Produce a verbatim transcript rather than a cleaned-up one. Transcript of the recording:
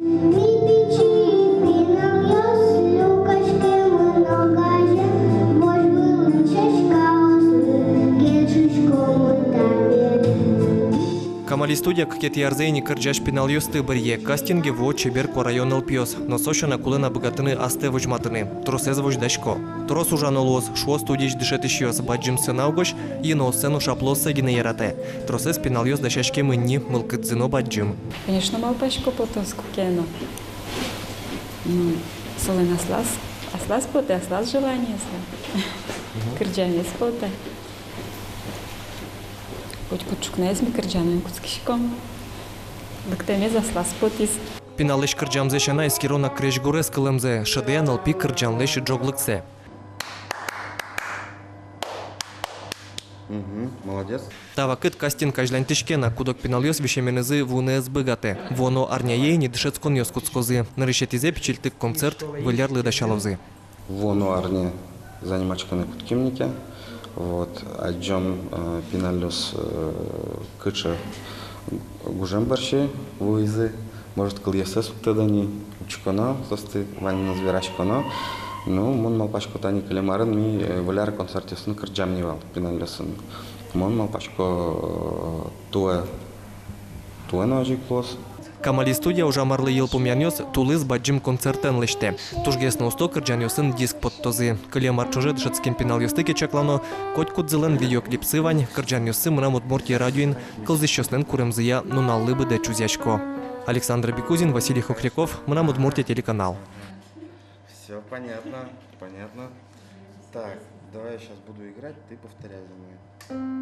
Ми пичи пиналъёс люкаськемын огазе, вож вылын сяськаослы кельшиськомы табере. «Камали» студия кыкетӥ арзэ ини кырӟась пиналъёсты быръе. Кастинге вуо Чеберкуа район нылпиос. Но со сяна кулэ на быгатыны астэ возьматыны. Тросэз возьдасько. Трос ужано луоз, шуо студиысь дышетӥсьёс. Бадӟым сцена угось йынооссэ но шаплыоссэ гинэ яратэ. Тросэз пиналъёс дасяськемын ни, мылкыдзы но бадӟым. Конечно, малпасько, потоз куке но. Ну, солэн аслаз, аслаз потэ, аслаз желаниез. Мгм. Кырӟамез потэ. Котькуд ӵукнаез ми кырӟаны кутскиськом. Лыктэмез аслаз потӥз. Пиналлэсь кырӟамзэ сяна, эскеро на крезьгурез кылэмзэ, шӧдэ-а нылпи кырӟанлэсь ӝоглыксэ. Мгм, молодец. Та вакыт кастинг азьланьтӥське на, куд-ог пиналъёс висеменызы вуыны ӧз быгатэ. Вуоно арняе ини дышетсконъёс кутскозы. Нырысетӥзэ пичильтык концерт Выль арлы дасялозы. Вуоно арня заниматься карыны кутским ни ке. Вот, адӟом, э, пиналъёс, э, кыӵе гужем бӧрсьы вуизы. Может, кылъёссэс уг тодо ни, учконо соосты, ваньмыз вераськоно. Ну, мон малпасько, тани кылем арын ми, э, Выль ар концертъёсын кырӟам ни вал пиналъёсын. Мон малпасько, э, туэ, туэ но озьы ик луоз. «Камали» студия ужам арлы йылпумъянъёс тулыс бадӟым концертэн лэсьтэ. Тужгес но усто кырӟанъёсын диск поттозы. Кылем ар ӵоже дышетскем пиналъёсты ке чаклано, котькудзылэн видеоклипсы вань, кырӟанъёссы «Мынам Удмуртие» радиоын кылзӥсьёслэн куремзыя нуналлы быдэ чузъясько. Александр Бекузин, Василий Хохряков, «Мынам Удмуртие» телеканал. Всё понятно, понятно. Так, давай я щас буду играть, ты повторяй за мной.